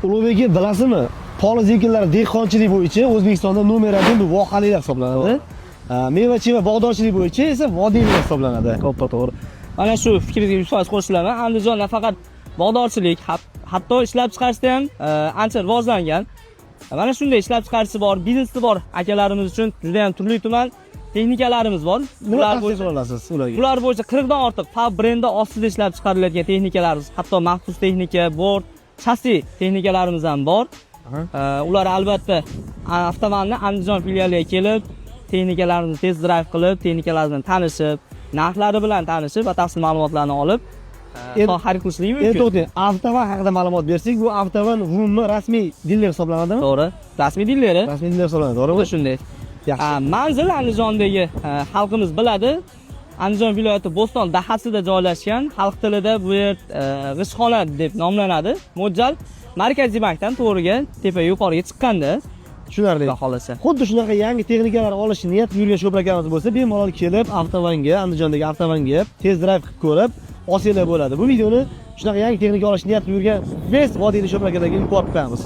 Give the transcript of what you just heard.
Ulug'bek aka, bilasizmi, poliz ekinlari, dehqonchilik bo'yicha O'zbekistonda номер один bu vohaliklar hisoblanadi. Meva cheva, bog'dorchilik bo'yicha esa vodiylar hisoblanadi. To'ppa to'g'ri. Mana shu fikringizga 100% qo'shilaman. Andijon nafaqat bog'dorchilik, hatto ishlab chiqarishda ham ancha rivojlangan. Mana shunday ishlab chiqarishi bor, biznesi bor akalarimiz uchun juda ham turli tuman texnikalarimiz bor. Nima Ular tavsiya bo'yicha qila olasiz ularga? Bular bo'yicha 40 dan ortiq FAW brendi ostida ishlab chiqarilayotgan texnikalarimiz, hatto maxsus texnika, bort, shassi texnikalarimiz ham bor. Ular albatta Avtovanni Andijon filialiga kelib, texnikalarimizni test drive qilib, texnikalar bilan tanishib, narxlari bilan tanishib, batafsil ma'lumotlarni olib, xarid qilishligi Endi mumkin. to'xtang, Avtovan haqida ma'lumot bersak, bu Avtovan umuman rasmiy diler hisoblanadimi? To'g'ri, rasmiy dileri. Rasmiy diler hisoblanadi, to'g'rimi? Xuddi shunday. Yaxshi. Manzil Andijondagi xalqimiz biladi. Andijon viloyati Bo'ston dahasida joylashgan. Xalq tilida bu yer G'ishtxona deb nomlanadi. Mo'ljal Markaziy bankdan to'g'riga tepaga, yuqoriga chiqqanda, Tushunarli. Xudo xohlasa. Xuddi shunaqa yangi texnikalar olishni niyat qilib yurgan shopir akamiz bo'lsa, bemalol kelib Avtovanga, Andijondagi Avtovanga test drive qilib ko'rib olsanglar bo'ladi. Bu videoni shunaqa yangi texnika olishni niyat qilib yurgan весь vodiylik shopir akalarga yuborib qo'yamiz.